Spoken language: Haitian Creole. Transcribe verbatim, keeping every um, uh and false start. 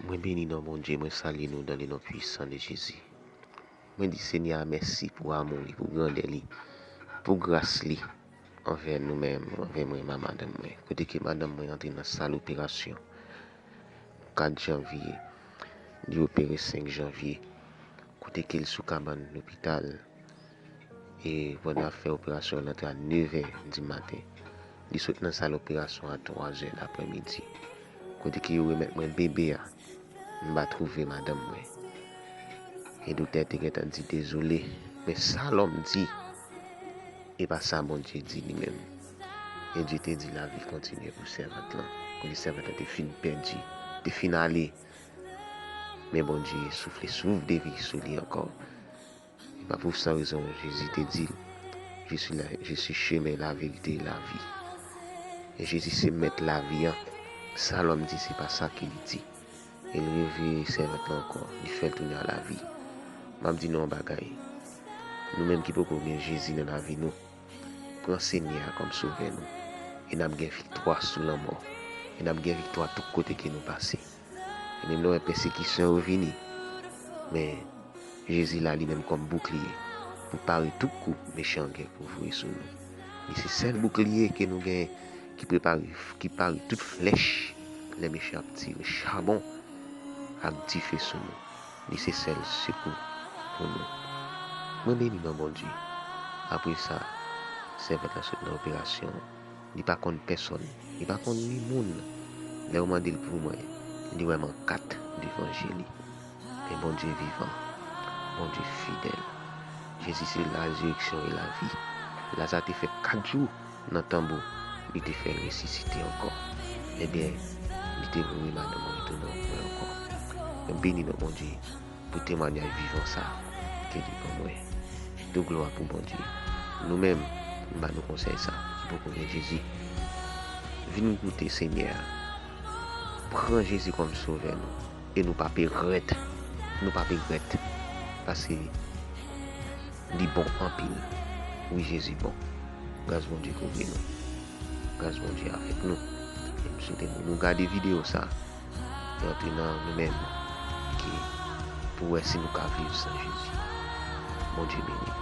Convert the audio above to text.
Mwen beni non Bondye, mwen salye nou dans le nom puissant de Jésus. Mwen di Senyè a mèsi pou amou li, pou grandè li, pou gras li anvè nou menm, anvè mwen, ma madanm mwen. Kote ke madanm mwen antre nan sal operasyon kat janvye, li opere senk janvye. Kote ke l sou kabann lopital, e pandan y ap fè operasyon an, l antre a nevè di maten. Li sot nan sal operasyon a twazè laprèmidi. Kote ke yo remèt mwen bebe a, m pa twouve madanm mwen. E doktè te gentan di dezole, men sa lòm di, e pa sa Bondye di li menm. E Dye te di lavi kontinye pou sèvant lan. Kote sèvant lan te fin pèdi, te fin ale. Men Bondye soufle souf de vi sou li ankò. E pa pou sa rezon Jezi te di l, Je suis la, je suis chemin, la vérité et la vie. E Jezi se mèt lavi an. Sa lòm di, se pa sa ke li di. E l reveye sèvant lan ankò, li fè l tounen a lavi. M ap di nou yon bagay. Nou menm ki poko gen Jezi nan lavi nou, pran Senyè a kòm sovè nou. E n ap gen viktwa sou lanmò. E n ap gen viktwa tout kote ke nou pase. E menm lè w wè pèsekisyon yo vini, men Jezi la li menm kòm boukliye pou pare tout kou mechan an gen pou voye sou nou. Li se sèl boukliye ke nou gen ki prepare, ki pare tout flèch lè mechan ap tire chabon ak dife sou nou. Li se sèl sekou pou nou. Mwen beni non Bondye. Apre sa, sèvant lan sot nan operasyon. Li pa konn pèsòn. Li pa konn ni moun. Lè yo mande l pou mwen, li wè m an kat devan je li. Men Bondye vivan. Bondye fidèl. Jezi se la rezireksyon e lavi. Laza te fè kat jou nan tonbo, li te fè l resisite ankò. Ebyen, li te voye madanm mwen retounen anpwen ankò. Mwen beni non Bondye pou temwanyaj vivan sa ke li ban mwen. Tout glwa pou Bondye. Nou menm, m ba nou konsèy sa, ki poko gen Jezi. Vin goute Senyè a. Pran Jezi kòm sovè nou. E nou p ap regrèt. Nou p ap regrèt. Paske li bon anpil. Wi, Jezi bon. Gras Bondye kouvri nou. Gras Bondye avèk nou. E m swete nou, nou gade videyo sa. E antre nan nou menm. Ki pou wè si nou ka viv san Jezi. Bondye beni.